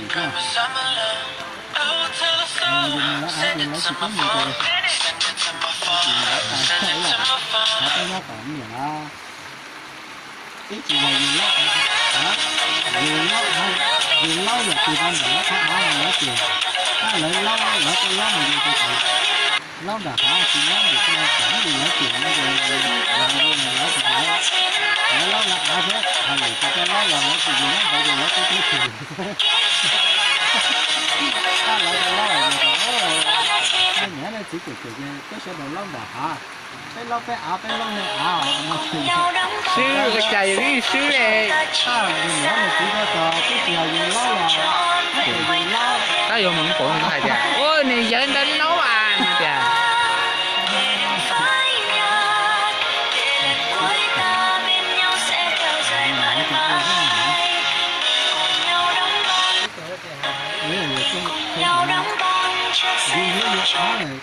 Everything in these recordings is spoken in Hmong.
Yus mus lawv av ces lawv tsis pub mus ces, lawv tas lawv nyob tom niam no. Ib tsis yog yus laub, yus laub, yus laub yam twg rau ntawm lawv qhov av no lawv ces, lawv laub, lawv tej laub mus yus tus laub nram hav tsis laub ntawm tej tam ib lawv ces no ces, lawv laub lawv av thiab, hais lus tus koj laub los lawv tsis yus laub ntawd ces lawv teb teb chim. Lawv laub, nej niam nej txiv cem cem ces peb sawv daws laub nram hav, peb laub peb av, peb laub nej av. Swb ua cas yus yeej swb li. Tus niam tus txiv rau tod twb tsis yog yus laub los, tab yuav mus paub nws hais tias ua nws yawg ntawd laub as no tias.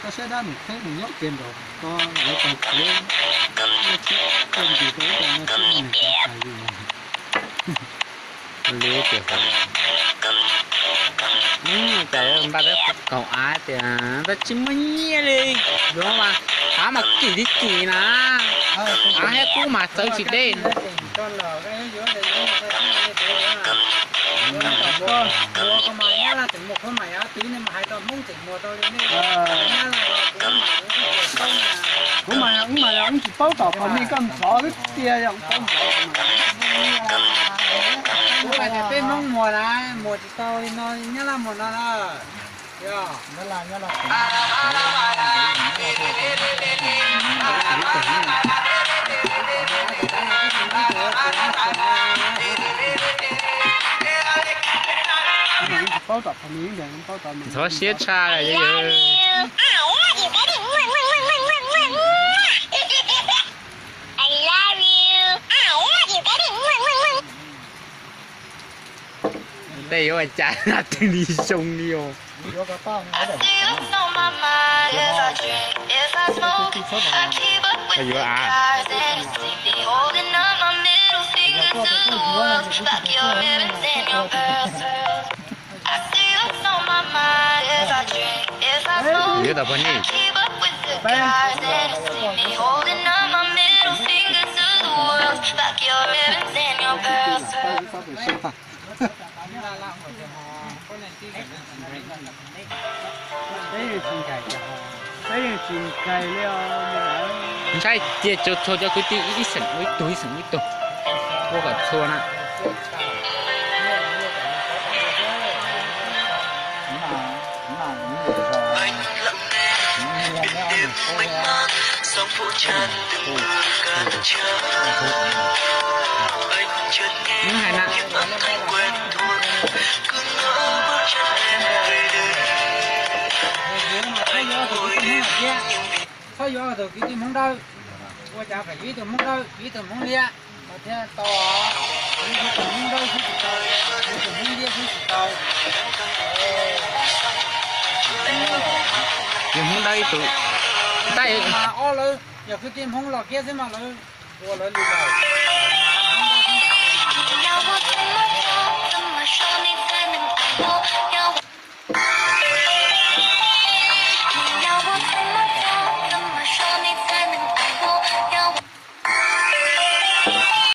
Koj saib dab num kheeb nws nyob kiag nraum ko, lawv tau txiav, tau ntws rau ib co no xwb no nws tau hais li no. Li tias, cas npaj peb kaum av tias tab tsis muaj nyiaj li, yuav mas av mas kim li kim na, av thiab kub mas txawv tsis deb. Kuv mas, wb mas yog wb tsis paub tom phav me koj ntxhov wb tias yog wb paub ntxov. Kuv hais tias peb Hmoob muag na, muag tsis tau li no, Nyab Laj muag no na. Ntxhov siab tshaj lawm. Tej yuav ua cas no twg li zoo li os. Yuav av. Yuav tau poj niam. Ntshai tias txhua cov kwv tij ib xeem ua ib tug, ib xeem ua ib tug, ua kom txhua na. Nws hais na. Txhob yuav tus kwv tij Hmoob dawb, ua cas kom yuav ib tug Hmoob dawb, yuav ib tug Hmoob liab, mas thiaj tau. Yuav tus Hmoob dawb xwb tsis tau, yuav tus Hmoob liab xwb tsis tau. Tus Hmoob dawb ib tug, tab mas ob lawv yog kwv tij Hmoob los kiag xwb mas lawv ua lawv li lawm.